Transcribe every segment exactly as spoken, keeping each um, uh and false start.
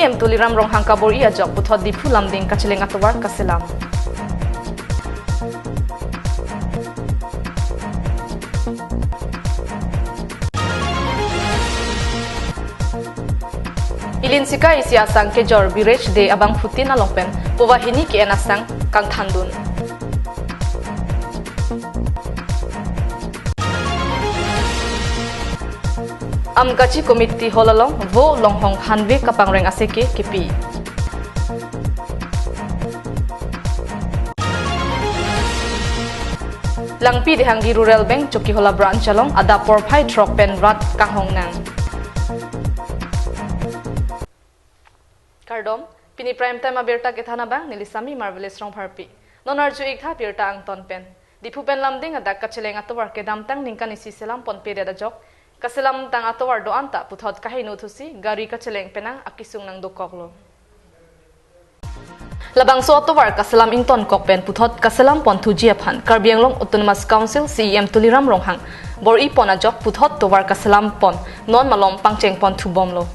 M Tuliram Ronghang kabor-i ajok puthot Diphu Lumding kacheleng atovar kaselam. Ilin sika isi asang kejor Biresh Dey abangphutin along pen povahini ke-en asang kangthandun. Amkachi Community Hall along vo longhong hanve kapangreng aseke kipi. Langpi Dehangi Rural Bank Chokihola Branch along adap porphai throk pen rat kanghong nang. Kardom, pini prime time abirta kethan abang, neli Sami Marvelous Rongpharpi. Non arju-ik tha birta angton pen. Diphu pen Lumding adak kacheleng atovar kedamtang ningkan isi selam ponpedet ajok kaselamtang atovar do-an ta puthot kaheno thusi gari kacheleng penang akisung nangdokoklo. Labangso atovar kaselam ingtonkok pen puthot kaselam ponthuji aphan Karbi Anglong Autonomous Council C E M Tuliram Ronghang bor-i pon ajok puthot tovar kaselam pon non malom pangcheng ponthubomlo.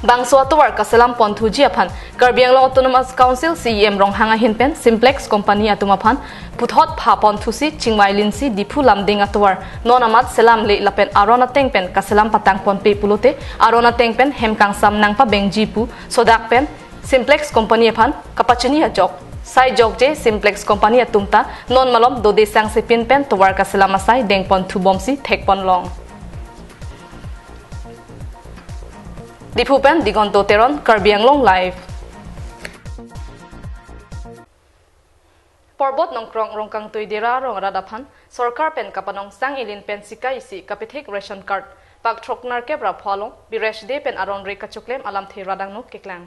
Bangso atovar kaselam ponthuji aphan Karbi Anglong Autonomous Council C E M Ronghang ahin pen Simplex Company atum aphan puthot pha ponthusi chingvai linsi Diphu Lumding atovar non amat selamle lapen aron ateng pen kaselam patang ponpe pulote aron ateng pen hem kangsam nangpabengji pu sodak pen Simplex Company aphan kapachini ajok. Sai jokje Simplex Company atum ta non malom dode sangsepin pen tovar kaselam asai deng ponthubomsi thek ponlong. Diphu pen Digonto Teron, Karbi Anglong Live. Porbot Nongkrong Rongkangtui Dera arong arat aphan sorkar pen kapanongsang ilin pen sika isi kapithik ration card pak throk nerkep ra pho along Biresh Dey pen aron re kachoklem alamthe radangno keklang.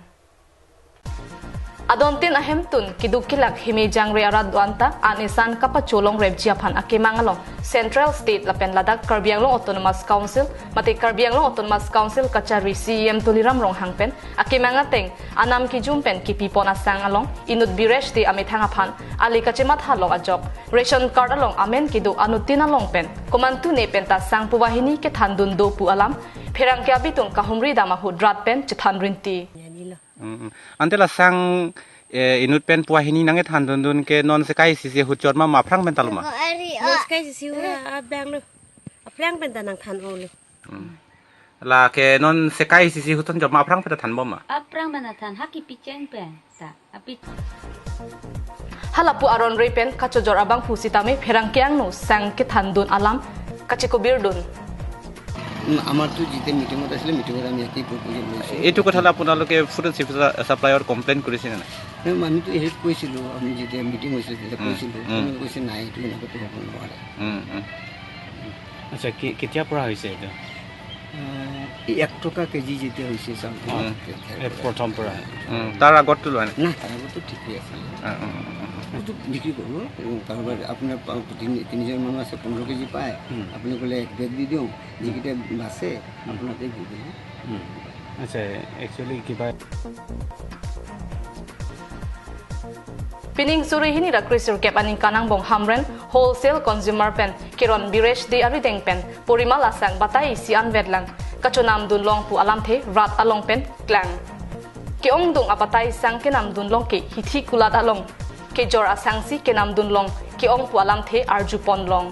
Adontin ahemtun keduk kelak heme jangre arat do-an ta an esan kapacholong repji aphan akemang along Central, State lapen ladak Karbi Anglong Autonomous Council mate Karbi Anglong Autonomous Council kachari C E M Tuliram Ronghang pen akemang ateng anam kejum pen kepipon asang along inut Biresh Dey amethang aphan ali kachemathalok ajok ration card along amen kedo anuttin along pen komantu ne pen ta sang povahini kethandun do pu alam pherangke abitung kahumri dam ahut rat pen chethan rinti. Mm, mm. Ante la sang, eh, inut pen povahini nangkethandundun ke non sika isi ahut chot ma, ma aphrang pen ta lo ma? Ari, non sika isi ahut abang lo. Aphrang pen ta nangthan-olo. Mm. La ke non sika isi ahut chot ma aphrang pen ta thanbom ma? Aphrang pen ta than, ha kipi cheng pen ta api. Hala pu aron re pen kachojor abangphu sitame pherangke angno sang kethandun alam kachekubirdun. উম, আমাৰতো যেতিয়া মিটিঙত আছিলে, মিটিঙত আমি একেই প্ৰপ'জেল লৈছোঁ। এইটো কথালৈ আপোনালোকে ফুড এণ্ড ছেফটি ছাপ্লায়াৰত কমপ্লেইন কৰিছেনে নাই? নাই, আমিতো হেৰিত কৈছিলোঁ, আমি যেতিয়া মিটিং হৈছিলে, তেতিয়া উম, কৈছিলোঁ। উম। তেওঁলোকে কৈছে, "নাই, এইটো এনেকুৱাতো হ'ব নোৱাৰে।" উম, উম। আচ্ছা, কি, কেতিয়াৰ পৰা হৈছে এইটো? আহ, এই এক টকা কেজি যেতিয়া হৈছে চাউলটো, উম। তেতিয়াৰ এই পৰা। প্ৰথম পৰা? উম, তাৰ আগততো লোৱা নাই? নাই, তাৰ আগততো ঠিকেই আছিলে। উম, উম, উম, উম। এইটো বিক্ৰী কৰোঁ, কাৰোবাৰ আপোনাৰ পা-, তিনি, তিনিজন মানুহ আছে, পোন্ধৰ কেজি পায়, উম। আপুনি ক'লে এক বেগ দি দিওঁ, যিকেইটা বাচে, আপোনাকে দি দিলে। উম। আচ্ছা, একচুৱেলি কিবা Pining suri hini ra kre sirkep aningkan angbong Hamren wholesale consumer pen keron Biresh Dey arideng pen porimal asang batai isi anvet lang kachonamdun long pu alamthe rat along pen klang. Ke-ongdung abatai sang kenamdun long ke hithi kulat along kejor asangsi kenamdun long ke-ong pu alamthe arjupon long.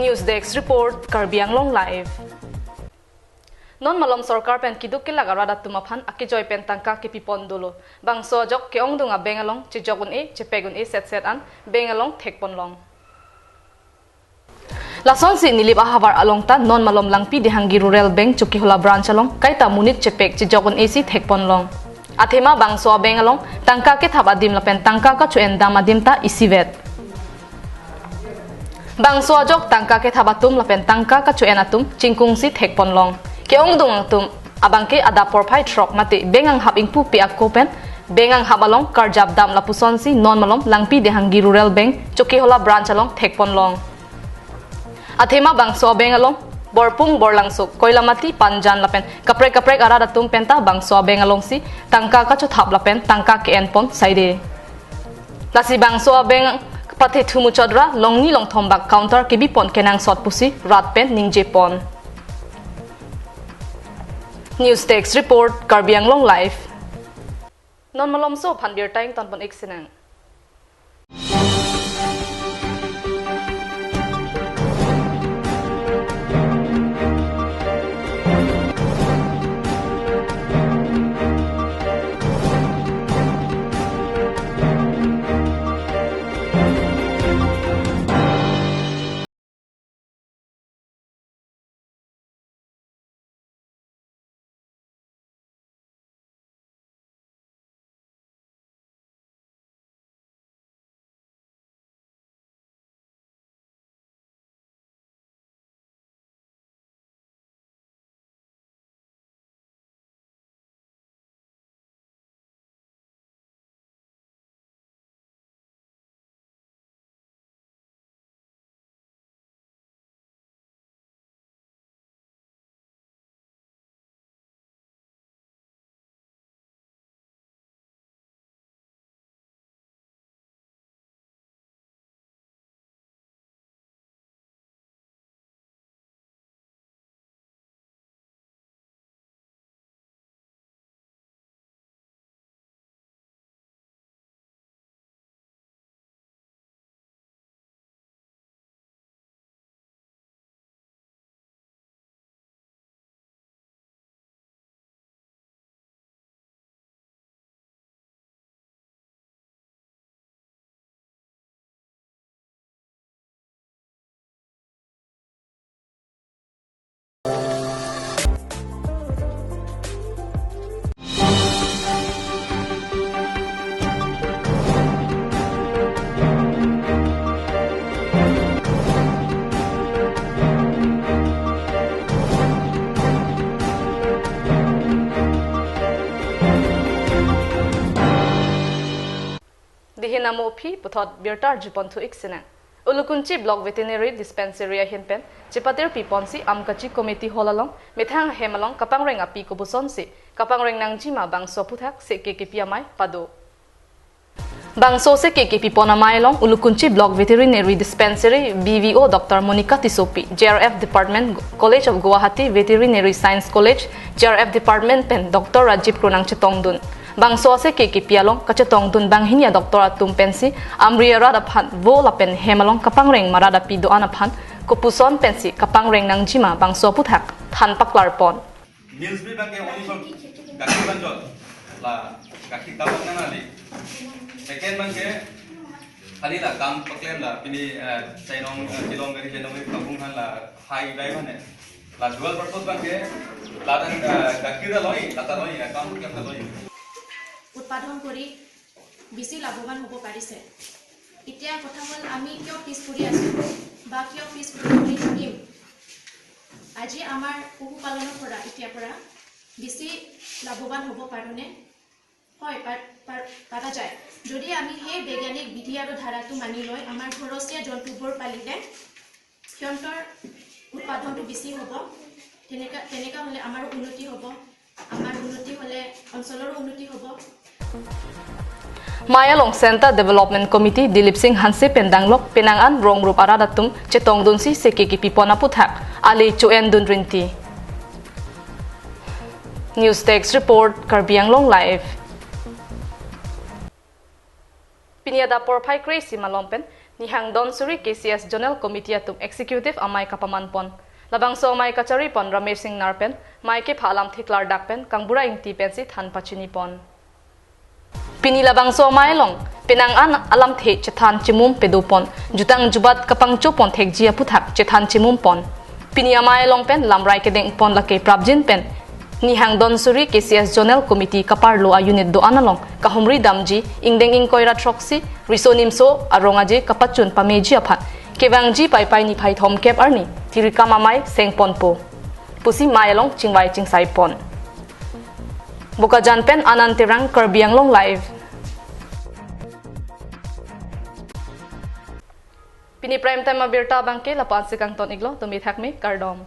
News Desk Report, Karbi Anglong Live. Non malom sorkar pen keduk kelak arat atum aphan akejoi pen tangka kepipon dolo. Bangso ajok ke-ongdung abeng along chejok un-e, chepek un-e setset an beng along thekpon long. Lasonsi Nilip ahavar along ta non malom Langpi Dehangi Rural Bank Chokihola Branch along kaita monit chepek chejok un-e si thekpon long. Athema bangso abeng along tangka kethap adim lapen tangka kacho-en dam adim ta isivet. Bangso ajok tangka kethap atum lapen tangka kacho-en atum chingkungsi thekpon long. Ke-ongdung atum abangke adap porphai throk mate beng anghap ingpupe ako pen beng anghap along karjap dam lapusonsi non malom Langpi Dehangi Rural Bank Chokihola Branch along thekpon long. Athema bangso abeng along Borpung, Borlangsuk, Koilamati, Panjan lapen kaprek kaprek arat atum penta bangso abeng alongsi tangka kachothap lapen tangka ke-enpon saide. Lasi bangso abeng Pathethu muchot ra longni longthom bak counter kebipon kenangsot pusi rat pen ningjepon. News Desk Report, Karbi Anglong Live. Non malomso aphan birta ingtonpon-ik sinang. Dihin amo aphi puthot birta arjupon thu-ik sinang. Ulukunchi Block Veterinary Dispensary ahin pen chepatir piponsi Amkachi Committee Hall along methang ahem along kapangreng api kopusonsi kapangreng nangjima bangso aphuthak seke kepi amei pado. Bangso seke kepipon amei along Ulukunchi Block Veterinary Dispensary B V O Doctor Monica Tissopi, J R F Department, College of Guwahati Veterinary Science College, J R F Department pen Doctor Rajiv Kronang chetongdun. Bangso aseke kepi along kachetongdun banghini a-doctor atum pensi Amri arat aphan vo lapen hem along kapangreng marat api do-an aphan kopuson pensi kapangreng nangjima bangso aphuthak than paklarpon. Meals bi bangke only for gakhir banjot, la gakhir ta bang nang ali. Second bangke hari la kam paklem la pini, eh, chainong, eh, kelong gari chainong gari kabung han la hai bai bane. La dual purpose bangke la dan, eh, gakhir ta loi, la ta loi, eh, kam paklem ta loi. উৎপাদন কৰি বেছি লাভৱান হ'ব পাৰিছে। এতিয়া কথা হ'ল, আমি কিয় পিছ পৰি আছোঁ বা কিয় পিছ পৰি থাকিম? আজি আমাৰ পশুপালনৰ পৰা, এতিয়াৰ পৰা বেছি লাভৱান হ'ব পাৰোঁনে? হয়, পাৰ-, পাৰ-, পাৰা যায়। যদি আমি সেই বৈজ্ঞানিক বিধি আৰু ধাৰাটো মানি লৈ আমাৰ ঘৰচীয়া জন্তুবোৰ পালিলে সিহঁতৰ উৎপাদনটো বেছি হ'ব। তেনেকা, তেনেকা হ'লে আমাৰো উন্নতি হ'ব। আমাৰ উন্নতি হ'লে অঞ্চলৰো উন্নতি হ'ব। Mei along Centre Development Committee Dilip Singh Hanse pen danglok penang an rong rup arat atum chetongdunsi seke kepipon aphuthak ale cho-endun rinti. News Desk Report, Karbi Anglong Live. Pini adap porphai kre-isi malom pen Nihang Donsuri K C S Zonal Committee atum Executive amei kapamanpon. Labangso amei kacharipon Ramesh Singnar pen mei kepha alamthe klardak pen Kangbura Ingti pensi than pachinipon. Pini labangso amei along penang an alamthe chethan chemum pedopon, jutang jubat kapangchopon thekji aphuthak chethan chemumpon. Pini amei along pen lamrai kedengpon lake prapjin pen Nihang Donsuri K C S Zonal Committee kaparlo a-unit do-an along kahumri damji ingdeng ingkoi ra throksi riso nimso arong aje kapachun pameji aphan kevangji Paipai niphai thomkep arni tirikam amei sengponpo pusi mei along chingvai chingsaipon. Bokajan pen Anand Terang, Karbi Anglong Live. Pini prime time abirta abangke lapu-ansi kangton-iklo, tumi thakme, kardom.